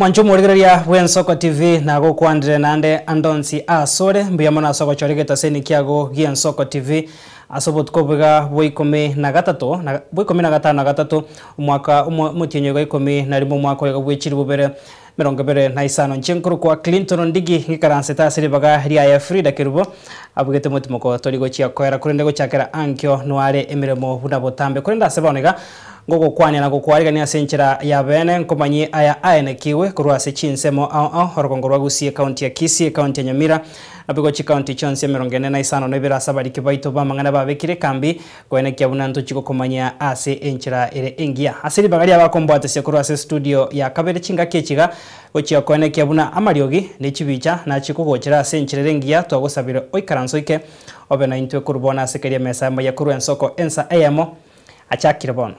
Mwanche omorigereria bw'Ensoko TV nagokwandire naende ande onsi asore, mbuya mono ase ogochora egetaseni kiago gi'Ensoko TV ase obotuko oboiga bwa ikomi na gatato na bwa ikomi na gatano na gatato omwaka omo omotienyi oiga ikomi na rimo omwaka oiga bwe chilifu bibere emerongo ebere na isano. Inche nkorokwa Clinton Ondigi ng'ikaransete ase ribaga riaye Frida Kerubo abugete motimoko tori gochia koera korende gochakera ankio noare emeremo buna botambe korende ase bono iga Ngogokwania na gokwarigania ase enchera ya beene, nkomanyie aya aenekigwe korwa ase chinsemo ao ao, orogongo rwa Gusii, ekaunti ya Kisii, ekaunti ya Nyamira, naboigo chikaunti chionsi emerongo ene na isano na ibere ase abariki baito b'amang'ana babekire ekambi, koenekia buna ntochie gokomanyia ase enchera ere engiya. Ase ribaga riabakombwatesia korwa ase estudio ya kabere chingaki echi iga, gochia koenekia buna amariogi ne chibicha nachie kogochera ase enchera ere engiya, twagosabire oikaranse oike obe naintwe korwa bono ase keria emesa yamo ya korwa ensoko ensa eyemo. Achakire bono.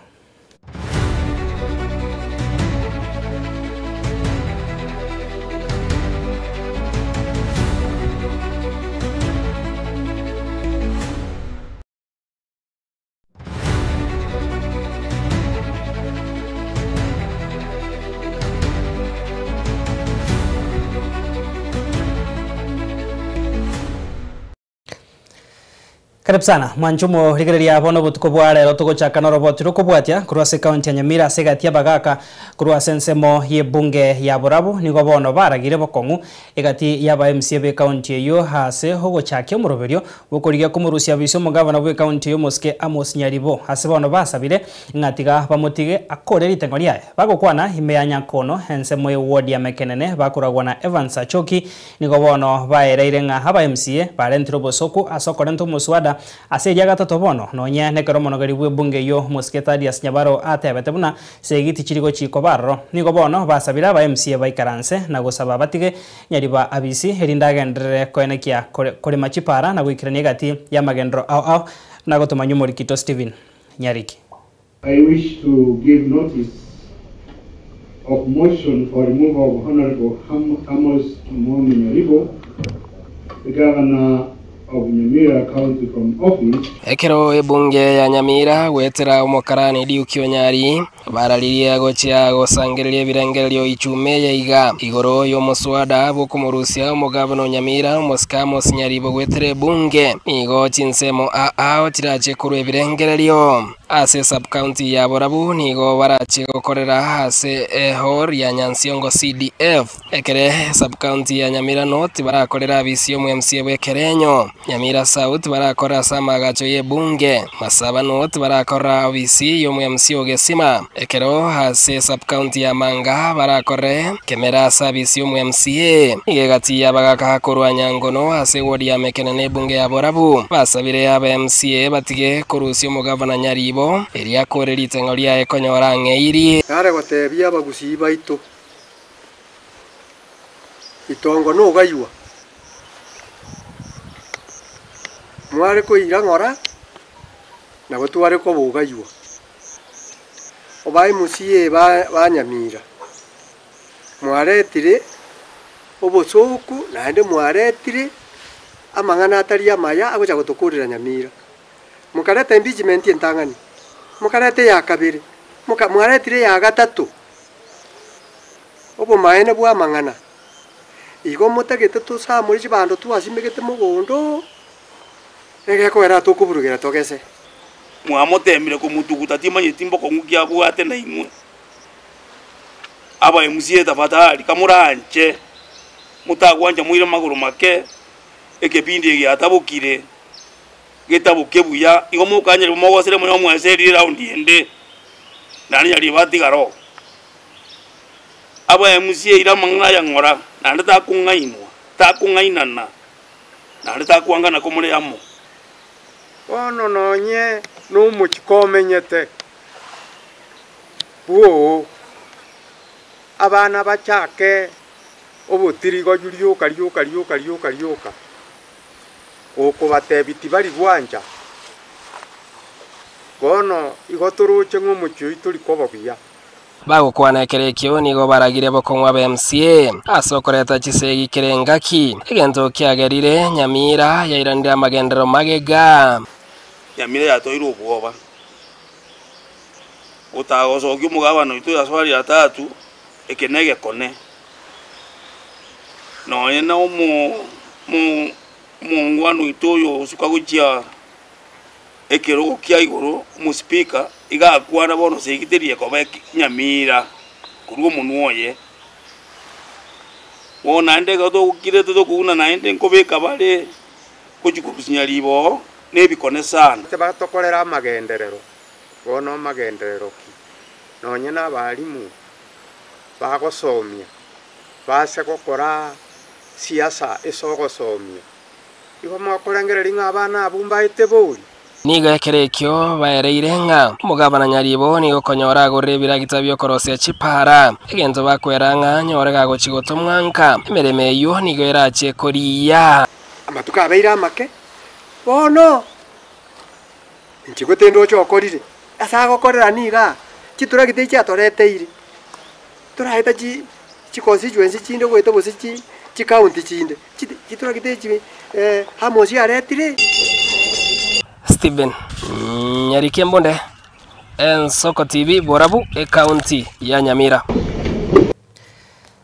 Karibu sana mwanche omorigereria bono obotuko bwa rero togochaka noroboti rokobwatia korwa ase ekaunti ya Nyamira ase egati y'abagaka korwa ase ensemo y'ebunge ya Borabu nigo bono baragire bokong'u egati y'aba MCA b'ekaunti eyio ase ogochakia omoroberio bw'okorigia komorusia abisi omogavana bw'ekaunti eyio omosike Amos Nyaribo ase bono basabire ng'a tiga bamotige akore ritengo riaye. Bagokwana ime ya Nyakono ensemo y'eward ya Mekenene bakoragwa na Evans Achoki Nigo bono baereire ng'a aba MCA barentire obosoku ase okorenta omoswada ase eria gatato bono, nonye nekero omonogeri bw'ebunge eyio Omosike Thadius Nyabaro atebete buna segi tichiri gochi koba aroro. Nigo bono basabire aba MCA baikaranse na gosaba batige Nyariba abisi erinde agenderere koenekia korema chipara na goikerania egati y'amagenderero ao ao na gotomanywa omorikito Stephen Nyariki. I wish to give notice of motion for removal of Honourable Amos Omwami Nyaribo, the Governor of Nyamira County from office. Ekero ebunge ya Nyamira goetera omokarani Duke Onyari bararirie gochia gosangereria ebirengererio ichuma eye iga igoro y'omoswada bw'okomorusia omogabana o Nyamira omosike Amos Nyaribo goetera ebunge, nigo chinsemo ao chirache korwa ebirengererio. Ase sub-county ya Borabu nigo barache gokorera ase ehall ya Nyansiongo CDF. Ekere sub-county ya Nyamira North barakorera abisi y'omo-MCA bw'Ekerenyo. Nyamira South barakorera ase amaagacho y'ebunge. Masaba North barakorera obisi y'omo-MCA o Gesima. Ekero ase sub-county ya Manga barakore kemera ase abisi y'omo-MCA. Nigo egati y'abagaka korwa Nyangono ase eward ya Mekene na ebunge ya Borabu basabire aba-MCA batige korusia omogavana Nyaribo erio akore riteng'o riaye konyora ang'eirie. Nare gotebia abagusii baito, Itongo nogaywa, mware koira ng'ora, nabo tware koba ogaywa. Obae mosie ba Nyamira, mwaretire obosooku naende mwaretire amang'ana atari amaya agocha gotokorera Nyamira. Mokareta impeachment entang'ani, mokareta eya kabere, moka mwaretire eya gatato, obomaene bwa amang'ana. Igo motagete tosamore chibando twasimegete mogondo, egekogera tokoburugera togese. Mwamoteemire komotuguta, timanyeti mbokong'u ki abwate nainwe. Aba MCA tafadhali kamoranche motagwancha moire magoro make, ekepindi eke giatabokire, getaboke buya, igo mokanyare mogosere monya omweserire eraundi ende, naende nyaribo atigare oo. Aba MCA ira amang'ana aya ng'ora, naende takong'ainwa, takong'ainana, naende takwangana komore amo. Bono nonye nomochiko omenyete bwoo, abana bachake obotirigoyu rioka rioka rioka rioka rioka, gokobatebia tibari gwancha. Bono igo toroche ng'a omochie oyio tori koba buya. Bagokwana ekero ekio nigo baragire bokong'u aba MCA ase okoreta chisegi kera engaki, egento kiagerire Nyamira yairanire amagenderero magega. Nyamira yatoeirwe obwoba, gotagosokia omogabane oito Yaswari Atatu, eke negekone. Nonye na omo mo omongwana oito oyo osuka gochia ekerogo kia igoro, omospeaker, iga akwana bono segiteri ekoba eke nyamira korwa omonwa oye. Bono naende ekero togokirete tokouna naende nkobeka bare gochia korusia riboo na ebikone sana. Tibatokorera amagenderero, bono amagenderero ki? Nonye na abalimu bagosomia, base gokora siasa ase ogosomia, igo mokorengereria ng'a abana abwo mbaete bori? Nigo ekero ekio baereire ng'a omogabana Nyaribo nigo okonyora agorire ebiragita bi'okorosia chipara, egento bakwera ng'a nyore gagochia gotomwa nka emeremo eyio nigo erachie koriia. Amatuko abeire amake, bono inche gotende oche okorire, ase agokorera nigo aa, chitractor echi atoreteire, toraeta chi chiconstituency chinde goeta gose chi chicounty chinde, chiti chitractor echi Amos aretire. Stephen Nyarike Mbunde, Ensoko TV, Borabu, Ekaunti ya Nyamira.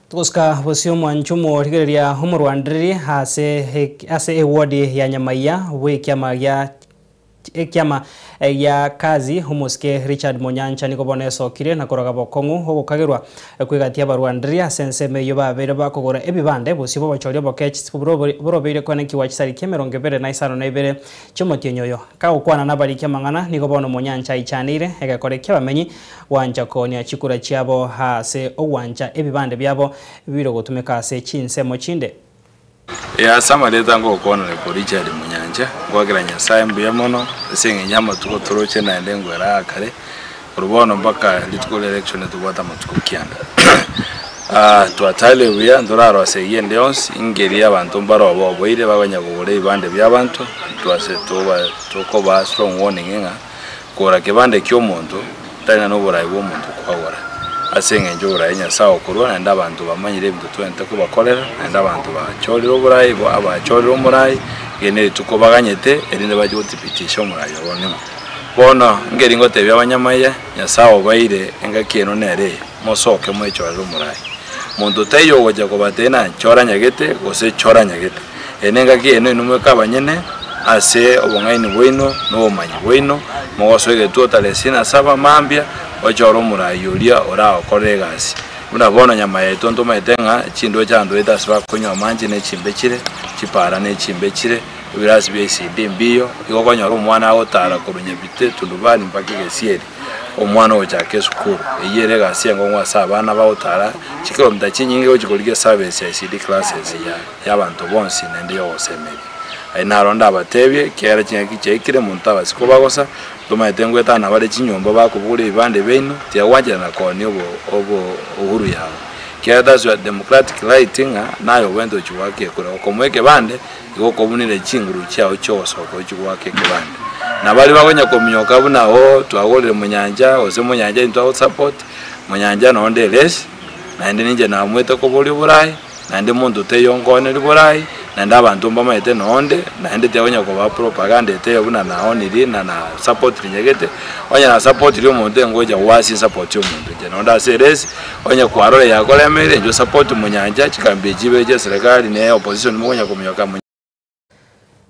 Togosika bosio omwancho omorigereria omorwandereri ase ase eward ya Nyamaiya bw'ekiama gia ekiama gia Kazi omosike Richard Monyancha nigo bono esokire na koroga bokong'u ogokagerwa kwegati abarwandereria ase ensemo eyio babeire bakogora ebibande bosio bobochori oboke borobeire koenekiwa chisariki emerongo ebere na isano na ibere chi'omotienyi oyo. Kagokwana nabariki amang'ana nigo bono Monyancha aichaneire egekore ki'abamenyi gwancha koonia chikura chiabo ase ogwancha ebibande biabo bire gotumeka ase chinsemo chinde. Ee, ase amarieta ngokwanera ko Richard Munyancha, ngoakera Nyasae mbuya mono ase eng'encho y'amatuko toroche naende ngwera aa kare, korwa bono mpaka rituko ria election tobwate amatuko kianda. Twataire buya ntorarose eyio ende yonsi, ingeria abanto mbare obo oboire bakonya kogora ebibande bia abanto, twase toba tokobaa strong warning ng'a kogora kebande kia omonto tari ng'a noboraai bwa omonto kwagora, ase eng'encho oboraai Nyasae okorwa naende abanto bamanyire ebinto twenerete kobakorera, naende abanto bachorire oboraai bo abachorire omoraai, eri nerituko baganyete erinde bache gothibitisha omoraai obo ning'o. Bono nkeri ngotebia abanyamaiya, Nyasae obaeire engaki eno nere eye, mosoke mwechorere omoraai. Monto taiyo ogocha kobatebia ng'a chora nyagete gose chora nyagete. Eye nengaki eno inwe mweka abanyene ase obong'aini bwaino na obomanyi bwaino, mogosoa egetuo tarehe isini na saba mambia, ochore omoraai oria oragokorere egasi. Buna bono nyama yaito ntomaete ng'a chindoche andoete ase bakonywa amanche ne chimbe chire, chipara ne chimbe chire, ebirasi bia ECD mbiyo, igo okonyora omwana agotara korwa Nyabite, Tundubani mpaka Egesieri. Omwana ogochaka esukuru, eyio ere egasi enkong'u ase abana bagotara chikilomita chinyinge gochia korigia eservice ya ECD classes ya y'abanto bonsi naende y'ogosemeria. Aye naro ndabatebie, ekiagera chingaki chiaikire omonto tabasi kobagosa, ntomaete ngoetana bare chinyomba bakobogoria ebibande biaino, tiyagwancherana koonia obo obo uhuru yabo. Ekiagera that's your democratic right ng'a naye obwenerete gochia goaka ekura. Okomoa ekebande, igo okobunire chinguru chiao chi'ogosoka ochie goaka ekebande. Na baria bakonya kominyoka buna oo twagorire monyancha gose monyancha intwe agosupport, monyancha nonde eresi, naende ninche namoete koboria oborai, naende monto taiyo nkooneri borai, naende abanto mbamaete nonde, naende tiakonya kobaa propaganda etaiyo buna naonirie na na support rinyegete, onye na support ria omonto engocha goasia esupport ya omonto inche nonde ase eresi, onye kwarora yakoremeire inche osupport monyancha chikambi echi ibere chia eserekari na opposition mokonya kominyoka monyancha.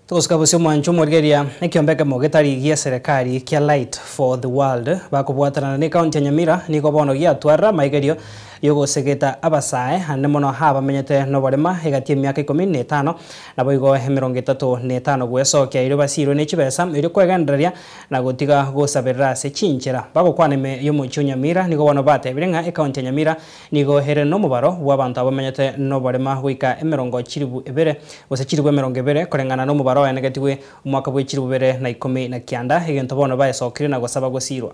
Togosuka bosio omwancho omorigereria ekiombe ekemo getari gie serekari kia Light for the World bakobwatanana ne county ya Nyamira nigo bono giatwarire amaigerio yogosegeta abasae ande mono abamenyete noborema egati emiaka ikomi na etano naboigo emerongo etato na etano gwesokia erio basirwe ne chibesa erio kwegendereria na gotiga gosaberera ase chinchera. Bagokwana ime yomochie o Nyamira nigo bono batebire ng'a ecounty ya Nyamira Nigo ere nomobaro bw'abanto abamenyete noborema goika emerongo chilifu ebere, gose chilifu emerongo ebere, koreng'ana nomobaro oenegetigwe omwaka bwe chilifu bibere na ikomi na kianda, egento bono baesokirie na gosaba gosiirwa.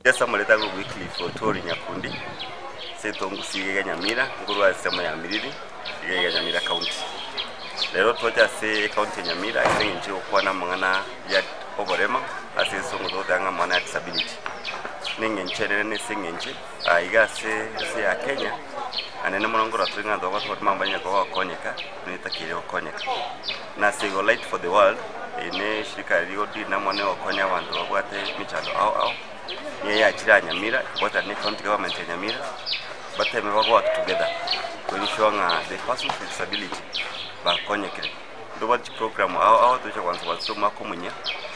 Yeso amorete agwo Wycliffe Otwori Nyakundi, ase etongusi iga iga Nyamira, nkorwa ase ensemo ya Miriri, iga iga Nyamira County. Rero twacha ase ecounty ya Nyamira ase eng'encho ya gokwana amang'ana ya oborema ase esongo togoteba ng'a amang'ana ya disability. Neng'encho enene ase eng'encho. Aiga ase ense ya Kenya, naende mono nkorora tore ng'a togotoka timambanya koba gokonyeka buna etakeire gokonyeka. Na ase igo Light for the World, eye ne eshirika riria rigodeal na amang'ana ya gokonya abanto babwate emechando ao ao, nigo yachire aa Nyamira, ekobwatana ne county government ya Nyamira. Bateme ba work together to ensure ng'a the persons with disability bakonyekire. Ntobwate chiprogram ao ao tocha kwansa kwansa omwaka omuya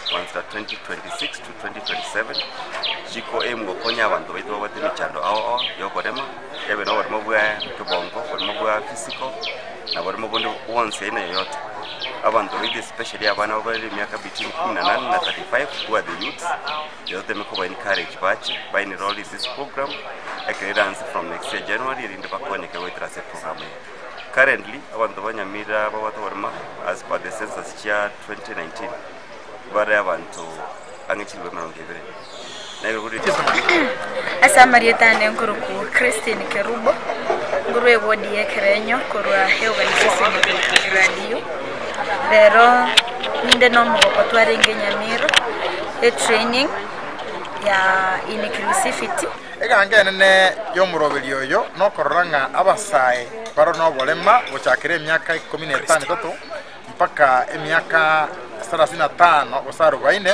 kwansa 2026 to 2027 chiko aim gokonya abanto baito babwate emechando ao ao ya okorema, ebe na oboremo bwa kebongo, oboremo bwa physical na boremo bonde bwonsi aina yoyote. Abanto baito especially abana babare emiaka between kumi na nane na 35 who are the youths, tiga toteme koba encourage bache ba enroll in this program ekero eranse from next year January erinde bakonyeke goetera ase eprogram eye. Currently, abanto ba Nyamira babwate oborema as per the census chia 2019 bare abanto ang'e chilifu emerongo ebere. Ase amarieta ane nkorokwa Christine Kerubo, nkorwa eward ya Ekerenyo korwa eorganisation ya Radio. Rero ninde na omogoko twarenge Nyamira etraining ya inclusivity. Eganga enene y'omoroberi oyo nokorora ng'a abasae bare noborema gochakera emiaka ikomi na etano etato mpaka emiaka sarasini na tano gose arobaine,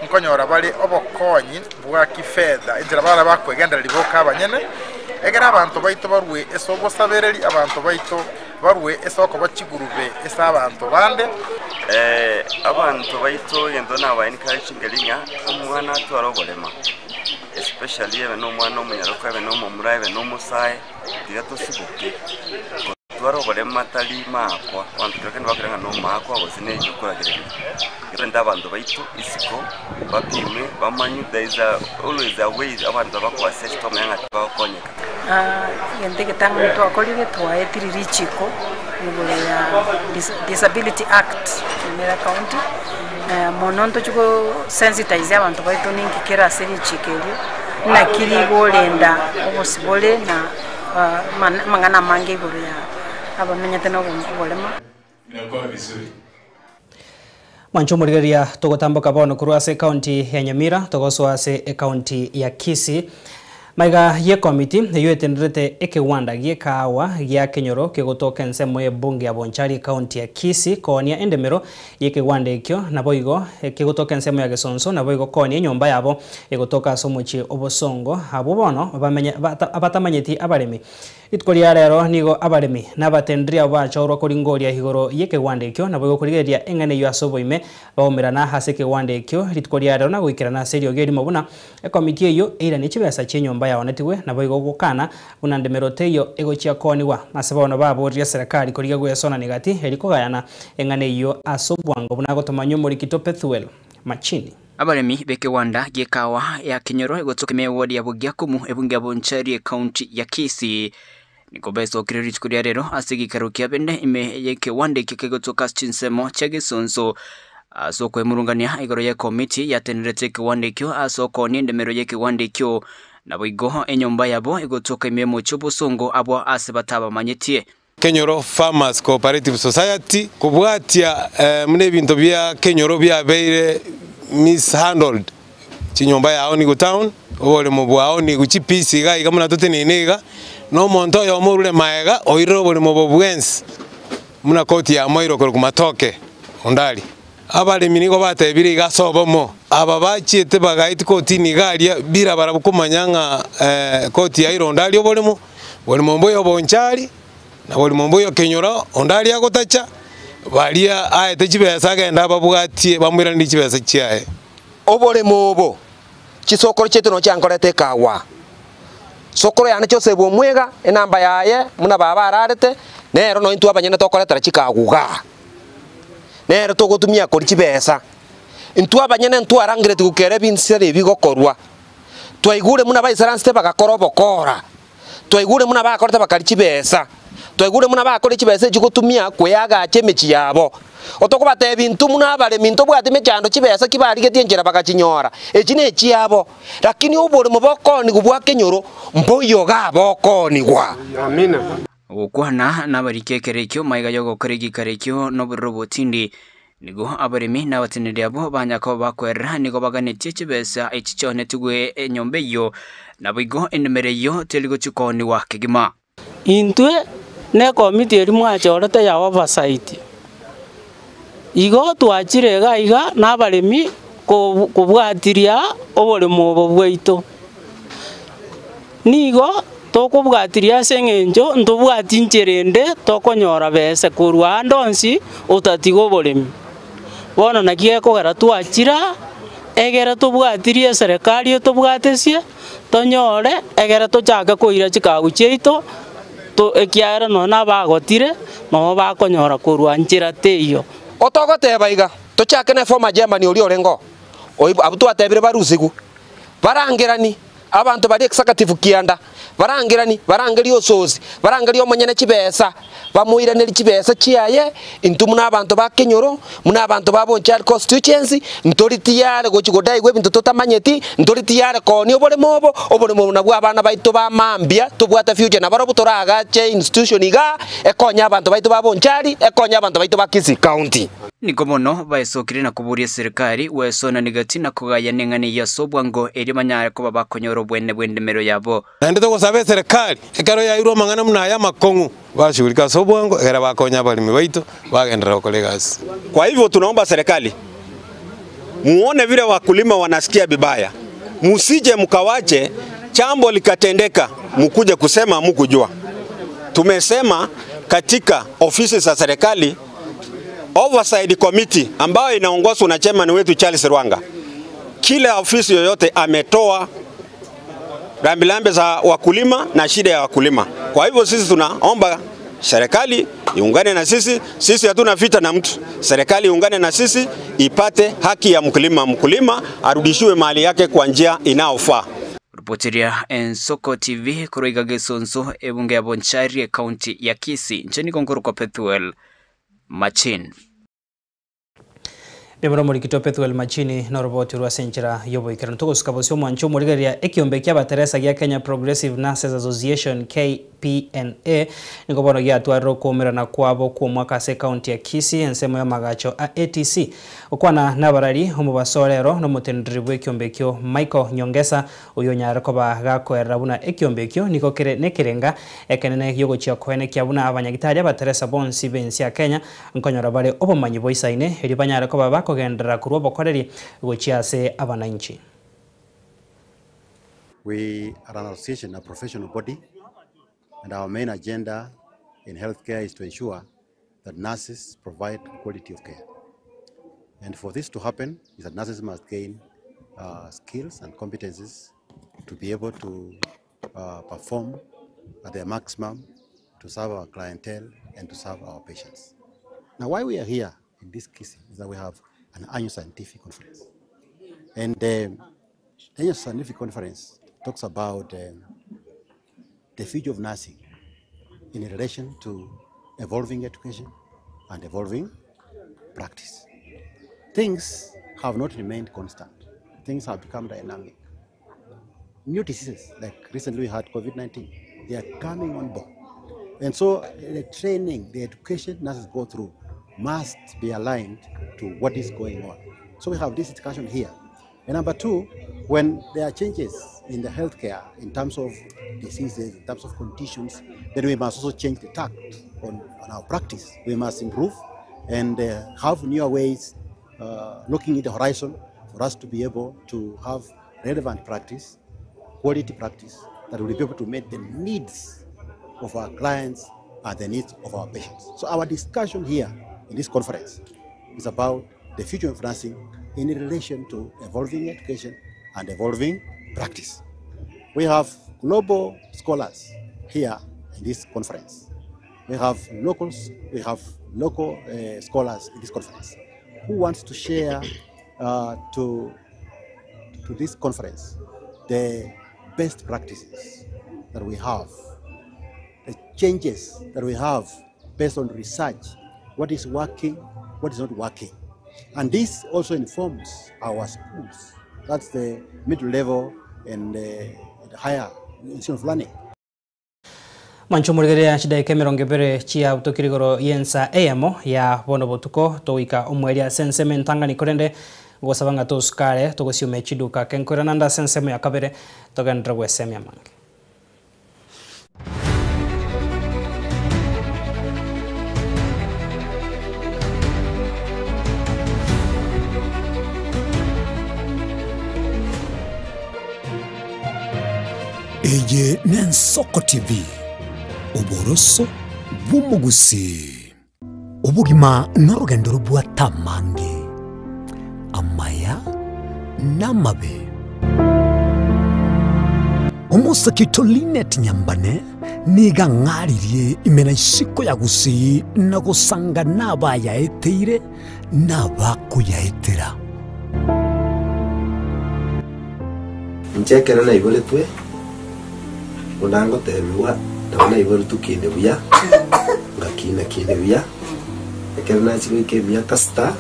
nkonyora bare obokonyi bwa kifedha, enchera barabe bakwegendereria boka abanyene, ekero abanto baito barue ase obosabereri, abanto baito barue ase okoba chigurube ase abanto bande. Abanto baito egento naba encourage nkeri ng'a omwana atware oborema especially ebe nomwana omonyaroka ebe nomomura ebe nomosae tiga tosiboke. Gotwara oboremu tari maakwa, abanto kero kende bakore ng'a nomaakwa gose ne okoragereria. Torente abanto baito isiko bapimwe bamanywe there is a always a way abanto bako assess twamanya ng'a tibagokonyeka. Egento egetang'ani twakorire twaetire richiko igoro ya Disability Act Nyamira County, mono ntochia go sensitize abanto baito ninki kere ase richiko erio, naki rigorenda obosibore na amang'ana amange igoro ya abamenyete na oborema. Inakuwa vizuri. Mwanche omorigereria togotamboka bono korwa ase ekaunti ya Nyamira togosoa ase ekaunti ya Kisii. Maiga y'ekomiti eyio etenderete ekegwanda gi'ekaawa gia Kenyoro kegotoka ensemo y'ebunge ya Bonchari ekaunti ya Kisii koonia endemero y'ekegwanda ekio naboigo kegotoka ensemo ya Gesonso naboigo koonia enyomba yabo egotoka ase omochie obosongo abwo bono bamenye abatamanyeti abaremi Rituko ria rero nigo abaremi na abatenderi abwo bachorwa koringoria igoro y'ekegwanda ekio, naboigo korigereria eng'ana eyio ase oboime, baumerana ase ekegwanda ekio rituko ria rero na goikerana ase eriogi erimo buna ekomiti eyio eiranie chibesa chi'enyomba yaonetigwe, naboigo gokana buna ndemero teiyo egochia koonigwa. Ase bono baboririe eserekari korigia gwesonania gati erio kogayana eng'ana eyio ase obwango buna agotomanywa omorikito Pethuel Machini. Abaremi b'ekegwanda gi'ekawa ya Kenyoro egotoka ime y'ewodi ya Bogiakumu ebunge ya Bonchari ekaunti ya Kisii nigo besokire rituko ria rero ase egeikaro kia bende ime y'ekewanda ekio kegotoka ase chinsemo chia Gesonso ase okwemurungania igoro y'ekomiti yatenerete ekewanda ekio ase okoonia endemero y'ekewanda ekio naboigo enyomba yabo egotoka ime y'omochie obosongo abwo ase batabamanyetie. Kenyoro Farmers Cooperative Society kobwatia buna ebinto bia Kenyoro biabeire mishandled chinyomba ya Onigo Town, oboremo bwa Onigo chipiece iga iga buna toteneine iga, na omonto oyomo orure maega oirire oboremo obo bwensi buna koti ya Moiro korokwa Matoke onde aria. Abaremi nigo batebire iga ase obomo, aba bachiete bagaetia kotini iga aria bila barabwo komanya ng'a koti yaire onde aria oboremo, Borimo mbuya obonchari, na borimo mbuya okenyora, onde aria agotacha, baria aete chibesa agende ababwatie bamoiranerie chibesa chiaye. Oboremo obo, chisokoro chiaito noo chiankorete ekagwa. Sokoro yane Joseph Omwega, enamba yaye buna baba ararete, nero nonye intwe abanyene tokoretera chikaguga. Nere togotumia koria chibesa. Intwe abanyene ntwarangeretie gokera ebinsera ebi bigokorwa. Twaigure buna baisaransete bagakora obokora, twaigure buna bakorete bakaria chibesa, twaigure buna bakoria chibesa echi gotumia kweagacha emechie yabo. Otokobatebia intwe buna abaremi ntobwati mechando chibesa ki barigetie enchera bagachinyora, echi nechiabo. Lakini oboremo bokoonigwa bwa kenyoro mboiyo igaa bokoonigwa. Gokwana nabariki ekero ekio magega y'ogokora egeikaro ekio nobororo obotindi, nigo abaremi na abateneneri abwo ba Yakobo bakwerera nigo baganetie chibesa echi chionetigwe enyomba eyio, naboigo endemero eyio teri gochia koonigwa kegima. Intwe nekomiti eria mwachorete ya oversight, igo twachire iga iga nabaremi kobwatiria oboremo obo bwaito. Nigo. Tokobwatiria ase eng'encho ntobwati nchera ende tokonyora besa korwa ande onsi otatiga oboremi. Bono naki gekogera twachire aa, egere tobwatirie eserekari etobwatesie, tonyore egere tochake koira chikagu chiaito, to ekiagera nonye na abagotire, nabo bakonyora korwa nchera teiyo. Otogoteba iga, tochake ne former Germany oria orenge oo, oib abwo twatebire barusigwe, barangerani abanto baria executive kianda, barangerani barangerie ososi, barangerie omonyene chibesa, bamoiranerie chibesa chiaye, intwe buna abanto ba kenyoro, buna abanto ba Bonchari constituency, ntori tiyari gochi godaigwa ebinto totamanyeti, ntori tiyari koonia oboremo obo, oboremo obo nabwo abana baito ba mambia tobwate future nabarobwo toragache institution igaa, ekonye abanto baito ba Bonchari, ekonye abanto baito ba Kisii County. Nigo mono baesokire na koboria eserikari gwesonania gati na kogayana eng'ana eyio ase obwango, erio banyare koba bakonyora obwene bw'endemero yabo. Naende togosaba eserekari, ekero yairwe amang'ana buna aya amakong'u, bashughulike ase obwango, ekero bakonya abaremi baito bagenderera gokora egasi. Kwa hivyo tunaomba serikali muone vile wakulima wanasikia vibaya, musije mkawache chambo likatendeka mukuje kusema hamukujua. Tumesema katika ofisi za serikali oversight committee ambayo inaongozwa na chairman wetu Charles Rwanga, kila ofisi yoyote ametoa rambirambi za wakulima na shida ya wakulima. Kwa hivyo sisi tunaomba serikali iungane na sisi. Sisi hatuna vita na mtu. Serikali iungane na sisi ipate haki ya mkulima, mkulima arudishiwe mali yake kwa njia inayofaa. Ripotiria Ensoko TV korwa iga Gesonso ebunge ya Bonchari ekaunti ya Kisii inche nigo nkorokwa Pethuel Machin. Mbuya omorikito Pethuel Machini noroboti rwa ase enchera y'oboikeranu. Togosuka bosio omwancho omorigereria ekiombe kia abateresa gia Kenya Progressive Nurses Association, KPNA, nigo bono giatwarire okoumerana kwabo kw'omwaka ase ekaunti ya Kisii ensemo y'amagacho a ATC. Gokwana nabarari omobaso rero nomoteneneri bw'ekiombe ekio Michael Nyongesa oyio onyare koba gakoerera buna ekiombe ekio nigo kere nekerenga ekenene giogochia koenekia buna abanyagitari abateresa bonsi b'ense ya Kenya Nkonyora bare obomanyi boisaine, erio banyare koba bakogenderera korwa obokoreri gochia ase abanainchi. We are an association, a professional body, and our main agenda in healthcare is to ensure that nurses provide quality of care. And for this to happen, is that nurses must gain uh, skills and competencies to be able to uh, perform at their maximum to serve our clientele and to serve our patients. Now, why we are here in this case is that we have an annual scientific conference. And the annual scientific conference talks about um, the future of nursing in relation to evolving education and evolving practice. Things have not remained constant. Things have become dynamic. New diseases, like recently we had COVID-19, they are coming on board. And so the training, the education nurses go through must be aligned to what is going on. So we have this discussion here. And number two, when there are changes in the healthcare in terms of diseases, in terms of conditions, then we must also change the tact on, on our practice. We must improve and uh, have newer ways uh, looking at the horizon for us to be able to have relevant practice, quality practice that will be able to meet the needs of our clients and the needs of our patients. So our discussion here in this conference is about the future of nursing in relation to evolving education and evolving practice. We have global scholars here in this conference. We have locals, we have local uh, scholars in this conference who wants to share uh, to, to this conference the best practices that we have, the changes that we have based on research, what is working, what is not working. And this also informs our schools. That's the middle level and the, the higher institution of learning. Mwancho omorigereria chidaika emerongo ebere chiabutokire igoro y'ensa eyemo ya bono botuko togoika omweria ase ensemo entang'ani korende gosaba ng'a tosukare togosioma echiduka ake nkoirana ande ase ensemo ya kabere togenderere gwesemia amange. Eye n'Ensoko TV, oboroso bw'omogusii. Obogima norogendo robwate amange, amaya na amabe. Omosake oito Linet Nyambane nigo ang'aririe ime na isiko ya Gusii na gosanga nabayaeteire na abakoyaetera. Inche ekero naiboretwe, buna ngotebigwa, nabo naiboretwe kinde buya, ngakina kinde buya, ekero nachia goika emiaka sita,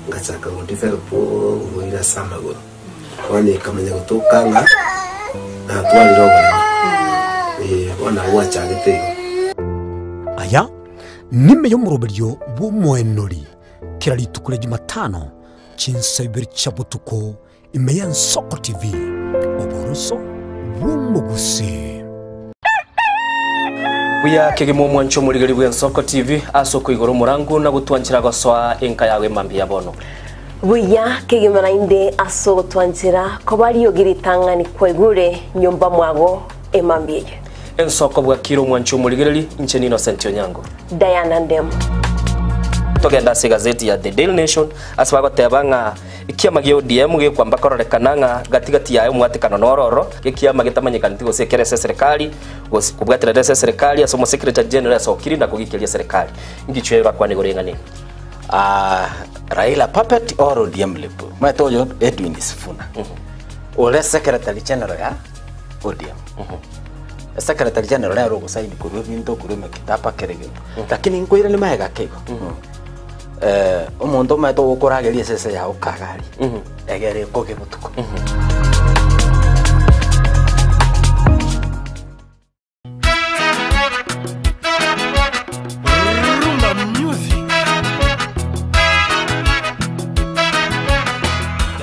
ngachaka go develop oborwaire ase amagoro. Bono ekamanya gotoka ng'a natwarire oboremo, eh, bono nabo gwachagete igo. Aya nime y'omoroberio bw'omoenori kera rituko ria Jumatano chinsa ibere chia botuko ime y'Ensoko TV, oboroso bw'omogusii. Buya kegima omwancho omorigeri bw'Ensoko TV ase okoigora omorango na gotwanchera gosoa enka yago emambia ya bono. Buya kegima naende ase ogotwanchera koba riogi ritang'ani kwaigure nyomba mwago emambia eye. Ensoko bwakire omwancho omorigereri, inche n'Innocent Onyango. Diana Ndemo. Togende ase egazeti ya The Daily Nation ase bagoteba ng'a ekiama gia ODM gekwamba kororekana ng'a gati gati yaye omwatekano noro ororo, ekiama getamanyekaneti gose ekere ase eserekari gose kobwaterera ase eserekari ase omosecretary general asokire na kogikeria eserekari. Ngichwe bakwane igoro ing'ana eye. Ah, Raila puppet or ODM lip. Omanyete oyo Edwin Sifuna. Ore secretary general ya ODM. Secretary general nere ogosaini korwa ebinto korwa emekitaba kera egento. Lakini nkoiranie magega ake igo. Eh, omonto omanyete ogokorageria esese yago kagari. Egere ekoge botuko. Rumba music.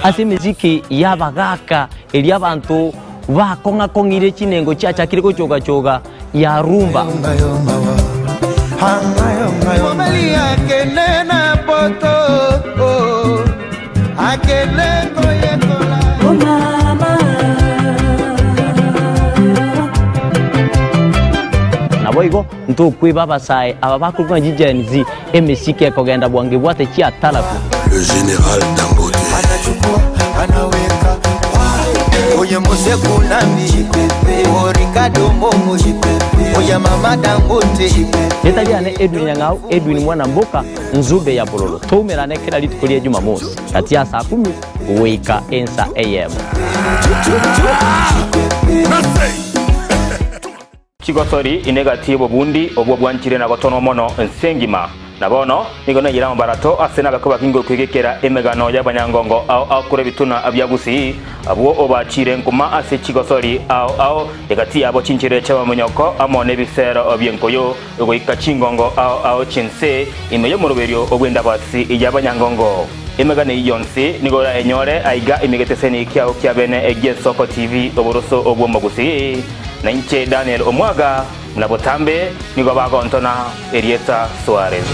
Ase emesiki y'abagaaka eria abanto bakong'a-kong'ire chinengo chiachakire gochoga-choga ya rumba. Mobali akende na poto oh, akende koyekola. Oh, mama. Naboigo ntokweba abasae aba bakorokwa ng'a chiGen Z, emesiki ekogenda bwango ebwate chiatarafu. Le général Dangote. Anachukua, anaweka Oye Mose Kunambi O Ricardo Momo Oye Mama Dangote Rieta riane Edwin Nyang'au, Edwin Mwana Mboka, Nzube ya Bololo. Toumerane kera rituko ria Jumamosi gati ya saa kumi goika ensa eyemo. Chigosori inegati y'obobundi obwo bwanchire na gotonwa mono ense engima. Na bono nigo naiyire amabarato ase nabakwe bakinge okwegekera emegano y'abanyangongo ao ao korwa ebituna bia Gusii, abwo obachiire nkuma ase chigosori ao ao, egati yabo chinchera chi'abamonyoko amo nebisero bi'enkoyo, goika chingongo ao ao chi'ense ime y'omoroberio bw'endabasi y'abanyangongo. Emegano eyio yonsi nigo orayenyore aiga ime egeteseni kiao kia bene gi'Ensoko TV oboroso bw'Omogusii. Na inche Daniel Omwaga, buna botambe nigo bagontona erieta Suarez.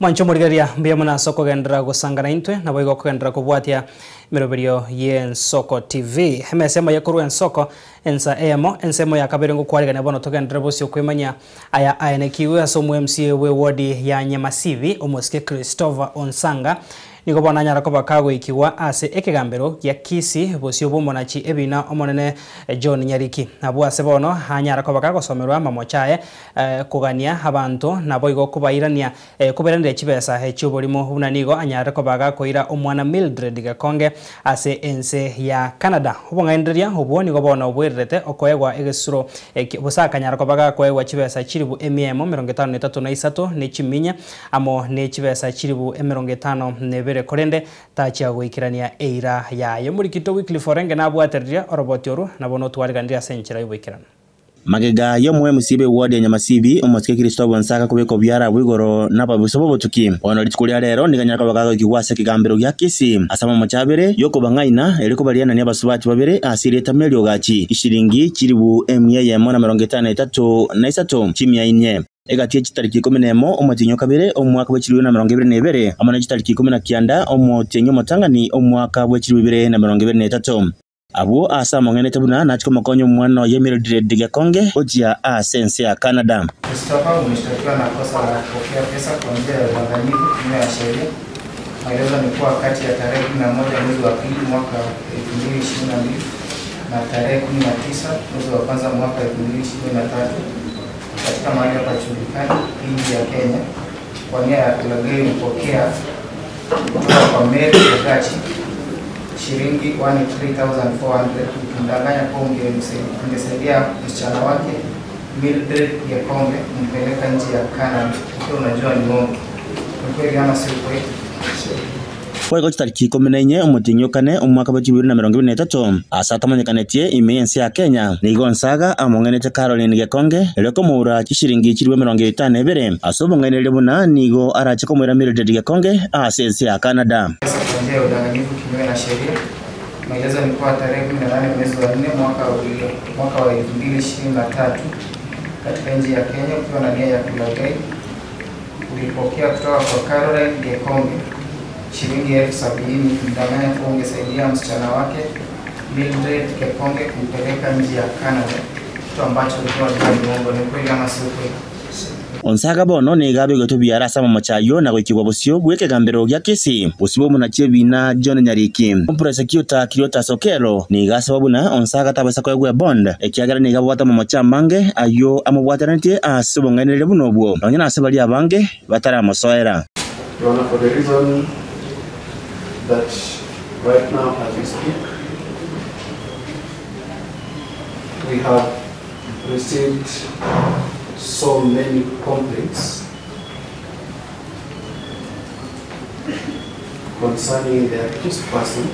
Mwanche omorigereria, mbuya mono ase okogenderera gosangana intwe, naboigo okogenderera kobwatia emeroberio y'Ensoko TV. Emesa emo yakorwa Ensoko, ensa eyemo, ensemo ya kabere ngokwarigania bono togenderere bosio kwemanya aya aenekiwe ase omo MCA bwe ward ya Nyamasibi, omosike Christopher Onsanga, Nigo bono anyara koba kagoikigwa ase ekegambero gia Kisii bosio bw'omonachi ebina omonene John Nyariki. Abwo ase bono anyara koba kagosomerwa amamocho aye kogania abanto naboigo kobairania kobairaneria chibesa chi'oborimo buna nigo anyarire koba gakoira omwana Mildred Gekonge ase ense ya Canada. Obong'ainereria obwo nigo bono bwererete okoegwa egesuro ekio bosa akanyara koba gakoegwa chibesa chilifu emia emo 53 na isato ne chiminya amo ne chibesa chilifu 52, korende tachia goikerania eira yaye. Omorikito Wycliffe Orenge nabwatereria oroboti orwo, na bono otwariganirie ase enchera y'oboikeranu. Magega y'omo MC b'eward ya Nyamasibi, omosike Christopher Nsaka kobeka obiara abwo igoro n'ababuso b'obotuki. Bono rituko ria rero nigo anyare koba kagoikigwa ase ekegambero gia Kisii ase amamocho abere y'okobang'aina erio kobarianania abasubati babere ase erieta Mary Ogachi chishilingi chilifu emia eyemo na merongo etano na etato na isato chimia inye. Egati ye chitariki ikomi nemo omotienyi o kabere omwaka bwe chilifu bibere na merongo ebere na ibere, amo ne chitariki ikomi na kianda omotienyi omotang'ani omwaka bwe chilifu bibere na merongo ebere na etato. Abwo aase among'enete buna nachie komokonya omwana oye Mildred Gekonge gochia ase ense ya Canada. Christopher umeshtakiwa na kosa la kupokea pesa kwa njia ya udanganyifu kinyume ya sheria. Maelezo ni kuwa kati ya tarehe 11 mwezi wa pili mwaka 2022 na tarehe 19 mwezi wa kwanza mwaka 2023 katika mahali hapajulikani nchi ya Kenya kwa nia ya kulaghai ulipokea kutoka kwa Mary Ogachi shilingi 13400 ukimdanganya kuwa ungesaidia msichana wake Mildred Gekonge kumpeleka nchi ya Canada ukiwa unajua ni uongo. Ni kweli ama si ukweli? Boigo chitariki ikomi na inye omotienyi o kane omwaka bwe chibiri na merongo ebere na etato, ase atamanyekaneti ime y'ense ya Kenya, nigo Nsaga among'ainete Caroline Gekonge erio komoura chishiringi chilifu emerongo etano na ebere ase obong'ainereria buna nigo arache komoira Mildred Gekonge ase ense ya Canada. Pesa kwa njia ya udanganyifu kinyume na sheria. Maelezo ni kuwa tarehe 18 mwezi wa 4 mwaka wa 2023 katika nchi ya Kenya ukiwa na nia ya kulaghai ulipokea kutoka kwa Caroline Gekonge shilingi 70,000 kumdanganya kuwa ungesaidia msichana wake Mildred Gekonge kumpeleka nchi ya Canada, kitu ambacho ulikuwa unajua ni uongo. Ni kweli ama si ukweli? Onsaga bono nigo abegetwe biara ase amamocho ayio na goikigwa bosio bw'ekegambero gia Kisii, bosio bw'omonachi ebina John Nyariki. Omoprosecutor Cleotas Okello nigo asaba buna Onsaga tabasa koegwa ebond ekiagera nigo abwate amamocho amange ayio amobwatanetie ase obong'ainereria buna obwo nonya nase baria abange bataramosoera. Your Honor, for the reason that right now as we speak, we have received so many complaints concerning the accused person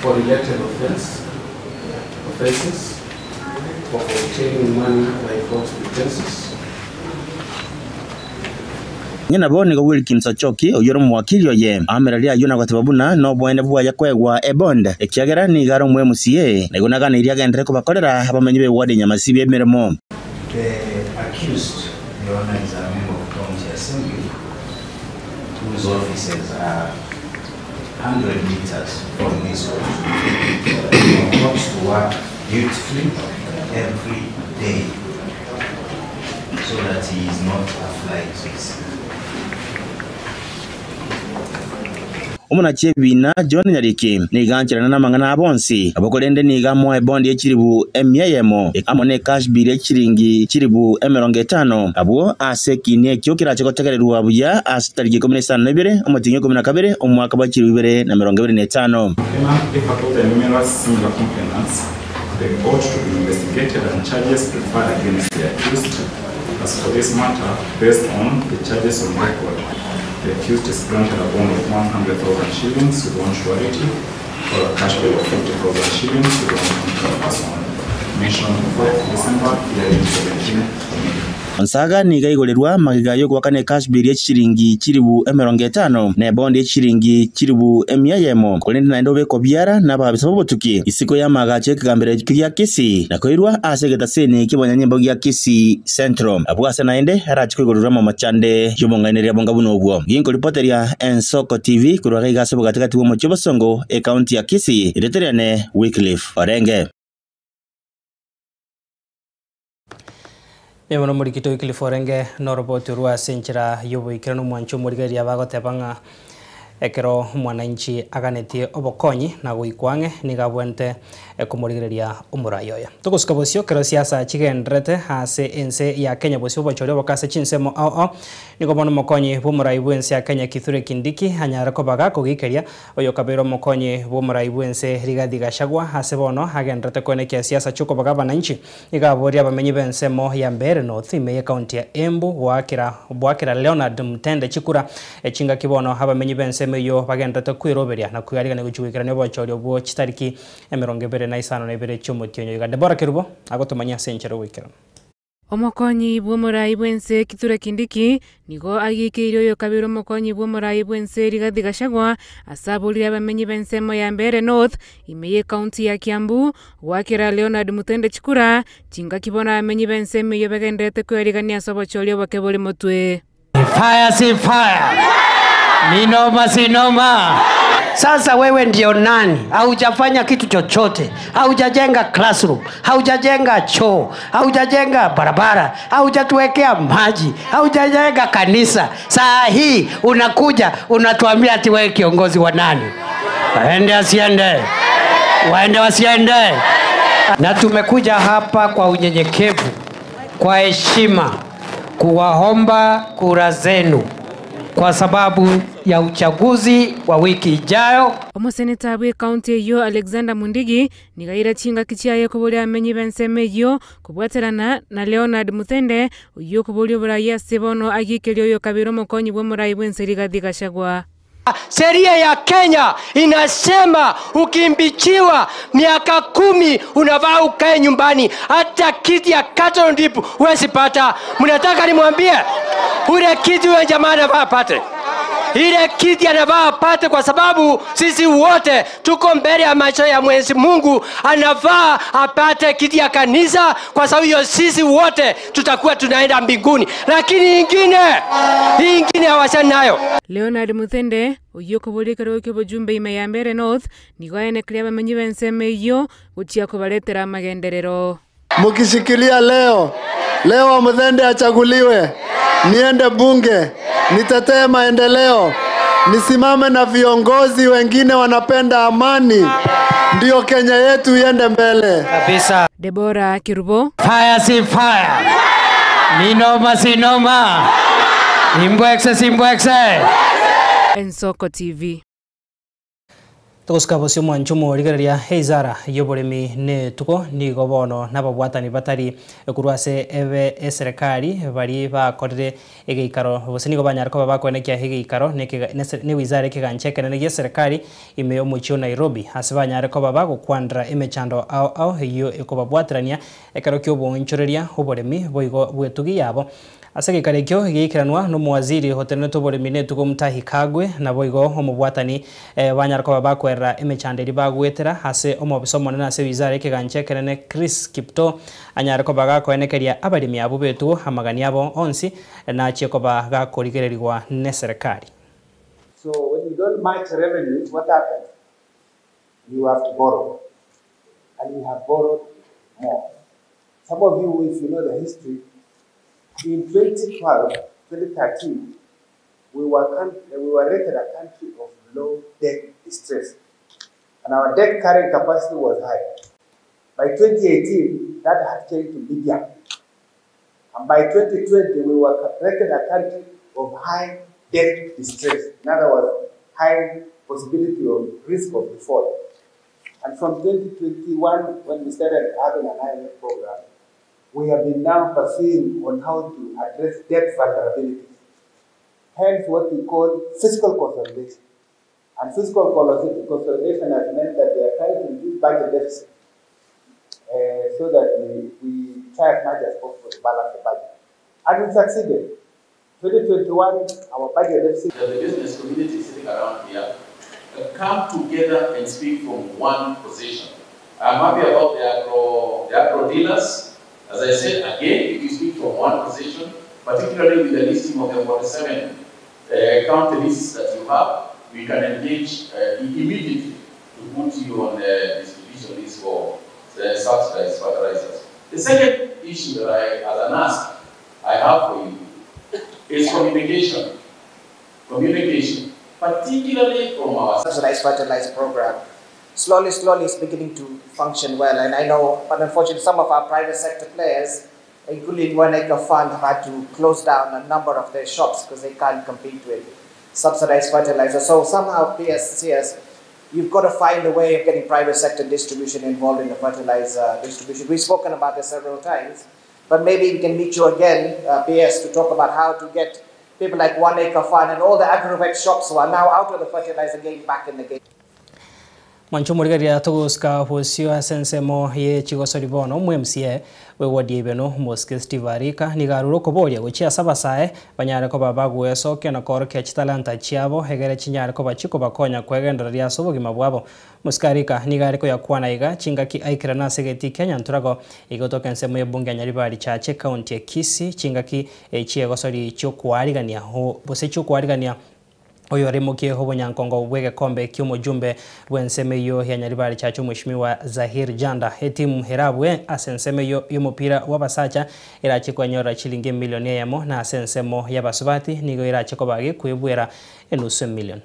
for related offenses of obtaining money by false pretenses. Onye nabo nigo Wilkins Ochoki, oyio ore omowakili oye, aamereria ayio na goteba buna noboene bwaye koegwa ebond, ekiagera nigo are omo MCA, na igo naganeirie agenderere kobakorera abamenyi b'eward ya Nyamasibi emeremo. The accused, Your Honor, is a member of County Assembly whose offices are 100 meters from this court. He comes to work dutifully every day so that he is not a flight risk. Omonachi ebina John Nyariki nigo ancherana namang'ana abo onsi, nabo korende nigo amoa ebondi ye chilifu emia eyemo amo ne cash bill ye chiringi chilifu emerongo etano abwo ase ekiina ekio kerache gotegererwa buya ase chitariki ikomi na isano na ibere omotienyi o ikomi na kabere omwaka bwa chilifu ibere na emerongo ebere na etano. If at all the numerous similar complainants, they ought to be investigated and charges preferred against the accused. As for this matter, based on the charges on record, the accused is granted a bond of 100,000 shillings with one surety or a cash bail of 50,000 shillings with one contract person. Mentioned 5 December, year 17. Onsaga nigo aigorerwa magega y'ogoakana ecash bail ye chichiringi chilifu emerongo etano na ebondi ye chichiringi chilifu emia eyemo korende naende obekwa biara na ababisa b'obotuki isiko y'amagacho y'ekegambero ekio gia Kisii na koirwa ase egetaseni ki'obonyanyimbo gia Kisii Central. Abwo ase naende arache koigorerwa amamachande y'obong'ainereria bonga buna obwo. Ginkoripoteria Ensoko TV korwa iga ase obogatigati bw'omochie o Bosongo, ekaunti ya Kisii, ereterene Wycliffe Orenge. Nigo bono omorikito Wycliffe Orenge noroboti orwo ase enchera y'oboikeranu omwancho omorigereria bagoteba ng'a ekero omwananchi aganetie obokonyi na goikwa ang'e nigo abwenerete komorigereria omorai oyo. Togosuka bosio kero siasa chigenderete ase ense ya Kenya bosio obochori oboka ase chinsemo ao ao nigo bono omokonyi bw'omorai bw'ense ya Kenya Kithure Kindiki anyare kobaga kogikeria oyo kabeire omokonyi bw'omorai bw'ense Rigathi Gachagua ase bono agenderete koenekia siasa chiokobaga abananchi nigo aboria abamenyi b'ensemo ya Mbeere North ime ye county ya Embu goakera boakera Leonard Mutende chikura echingaki bono abamenyi b'ensemo ensemo eyio bagendererete kweroberia na kwearigania gochia goikerania obochori obwo chitariki 25 chi'omotienyi oyo iga. Deborah Kerubo agotomanyia ase enchera ogoikerana. Omokonyi bw'omorai bw'ense Kithure Kindiki nigo agiikeire oyokabere omokonyi bw'omorai bw'ense Rigathi Gachagua ase aborire abamenyi b'ensemo ya Mbeere North ime y'ecounty ya Kiambu goakera Leonard Muthende chikura chingaki bono abamenyi b'ensemo eyio bagendererete kwerigania ase obochori oboke bore motwe. Fire si fire. Ni noma si noma. Sasa wewe ndio nani? Haujafanya kitu chochote, haujajenga classroom, haujajenga choo, haujajenga barabara, haujatuwekea maji, haujajenga kanisa. Saa hii unakuja unatuambia ati wewe kiongozi wa nani? Waende asiende, waende wasiende. Na tumekuja hapa kwa unyenyekevu, kwa heshima kuwaomba kura zenu kwa sababu ya uchaguzi wa wiki ijayo. Omoseneta bw'ecounty eyio Alexander Mundigi nigo aira chingaki chiaye koboria abamenyi b'ensemo eyio kobwaterana na Leonard Muthende oyio okoboria oborai ase bono agiikeria oyo kabere omokonyi bw'omorai bw'ense Rigathi Gachagua. Sheria ya Kenya inasema ukimbichiwa miaka 10 unavaa ukae nyumbani, hata kiti ya cattle dip huwezi pata. Mnataka nimwambie ule kiti huyo jamaa anavaa apate ile kiti anavaa apate, kwa sababu sisi wote tuko mbele ya macho ya Mwenyezi Mungu. Anavaa apate kiti ya kanisa, kwa sababu hiyo sisi wote tutakuwa tunaenda mbinguni, lakini ingine hawachani nayo. Leonard Muthende oyio okoboria ekerogo kia obojumbe ime ya Mbeere North nigo aenekeria abamenyi b'ensemo eyio gochia kobaretera amagenderero. Mukishikilia leo leo Muthende achaguliwe, niende bunge, nitetee maendeleo, nisimame na viongozi wengine wanapenda amani, ndio Kenya yetu iende mbele kabisa. Deborah Kerubo. Fire si fire. Ni noma si noma. Imbwekse si mbwekse. Ensoko TV. Togosika bosio mwancho morigereria eizara y'oboremi netuko nigo bono n'ababwatani batari korwa ase ebe eserekari bari bakorire egeikaro bose nigo banyara koba bakwenekia egeikaro ne wizara ekegancha ekenene gia eserekari ime y'omochie o Nairobi ase banyare koba bagokwandera emechando ao ao eyio ekobabwaterania ekero kia oboonchoreria oboremi boigo bwetugi yabo. Ase egeikaro ekio geikeranwa n'omowaziri otenenete oboremi netuko Mutahi Kagwe naboigo omobwatani banyara koba bakwerera emechando eri bagwetera ase omobisa omonene ase wizara ekegancha ekenene Chris Kiptoo anyare koba gakoenekeria abaremi abo betugo amagani abo onsi nachie koba gakorigererigwa ne serikali. So when you don't match revenues, what happens? You have to borrow. And you have borrowed more. Some of you, if you know the history, in 2012, 2013, we were rated a country of low debt distress. And our debt carrying capacity was high. By 2018, that had changed to medium. And by 2020, we were rated a country of high debt distress. In other words, high possibility of risk of default. And from 2021, when we started having an IMF program, we have been now pursuing on how to address debt vulnerabilities. Hence what we call fiscal consolidation. And fiscal consolidation has meant that we are trying to reduce budget deficit so that we try as much as possible to balance the budget. And we succeeded. 2021, our budget deficit. The business community sitting around here come together and speak from one position. I'm happy about the agro dealers. As I said, again, if you speak from one position, particularly with the listing of the 47 county lists that you have, we can engage immediately to put you on the distribution list for the subsidized fertilizers. The second issue that I, as an ask, I have for you is communication. Communication, particularly from our subsidized fertilizer program. Slowly, slowly it's beginning to function well. And I know, but unfortunately, some of our private sector players, including One Acre Fund, have had to close down a number of their shops because they can't compete with subsidized fertilizer. So somehow, PSCS, you've got to find a way of getting private sector distribution involved in the fertilizer distribution. We've spoken about this several times, but maybe we can meet you again, PS, to talk about how to get People like One Acre Fund and all the agrovet shops who are now out of the fertilizer game back in the game. Mwancho omorigereria togosika bosio ase ensemo ye chigosori bono omo MCA bwe ward ya Ibeno Mosike Steve Arika nigo arure okoboria gochia ase abasae banyare koba bagoesokia na koorokia chitalanta chiabo egere chinyare koba chikobakonya kwegendereria ase obogima bwabo. Mosike Arika nigo are koyakwana iga chingaki aikerana ase egetii kia Nyanturago egotoka ensemo ye bunge ya Nyaribari Chache county ya Kisii chingaki chiegosori chiokoarigania gose chiokoarigania Oyoremokie obonyankongo bw'egekombe ki'omojumbe bw'ensemo eyio ya Nyaribari Church Omweshimiwa Zahir Janda. Etimu erabue ase ensemo eyio y'omopira bw'abasacha erache kwenyorera chilingi emilioni eyemo na ase ensemo y'abasubati nigo erache koba gekwebwera enusu emilion.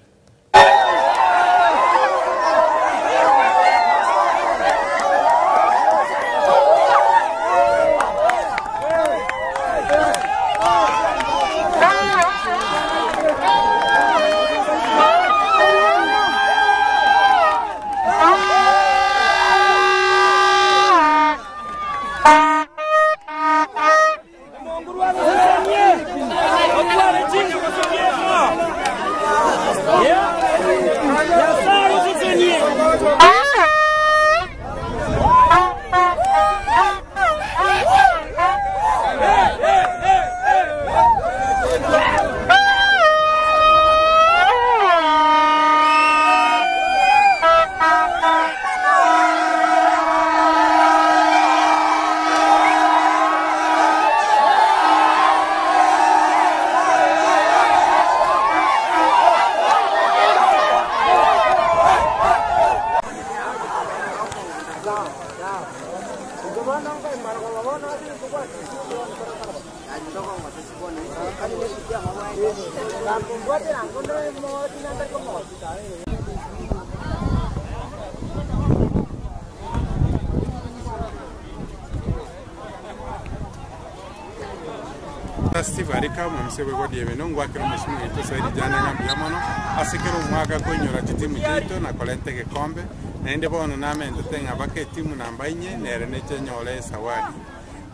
Steve Arika omomisa bwe ward ya Beno ngwakera omosimo oito Saidi Jana ng'a mbuya mono ase kera omwaka koinyora chitimu chiaito na korenta egekombe naende bono namentete ng'a baka etimu namba inye nere neche enyore esawadi.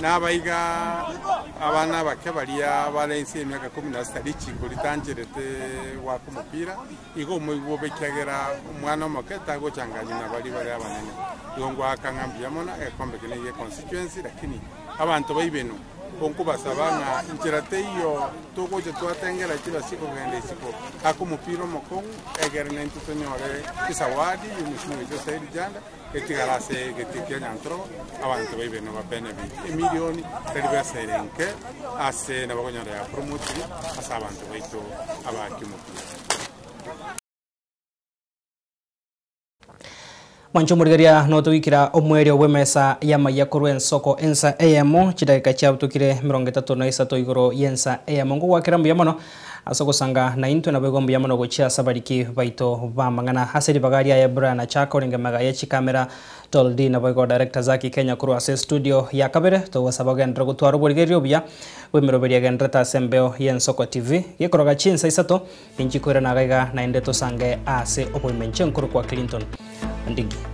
Nabaiga abana abake baria bare inse y'emiaka kumi na sita richiko ritancherete goaka omopira, igo omoigwa obe ekiagera omwana omoke tagochanganywa na baria bare abanene. Igo ngoaka ng'a mbuya mono egekombe eke negie constituency lakini abanto baibeno Onkobasaba ng'a inchera teiyo togocha twatengera chibasi kogenda isiko ake omopira omokong'u, egere naintwe tonyore chisawadi y'omosimo oito Saidi Janda etigare ase egetii kia Nyantorogo, abanto ba Ibeno ba benefit emilioni tari besa ere enke ase nabo konyora ya promotiri ase abanto baito abaaki omopira. Mwanche omorigereria notogikera omwerio bw'emesa y'amaiya korwa ensoko ensa eyemo, chidakika chiabutukire 38 igoro y'ensa eyemo. Ngogwakera mbuya mono ase ogosanga naintwe, naboigo mbuya mono gochia ase abariki baito b'amang'ana. Ase ribaga riaye Brian Achaka orenge magega ye chikamera, Toldi naboigo Director Zaki Kenya korwa ase estudio ya kabere, togosaba ogenderere gotwara oborigereria obuya bw'emeroberio egendererete ase embeo y'Ensoko TV. Gekoroga chinsa isato, Ninchi koirana iga iga naende tosange ase oboimenche nkorokwa Clinton Ndigi.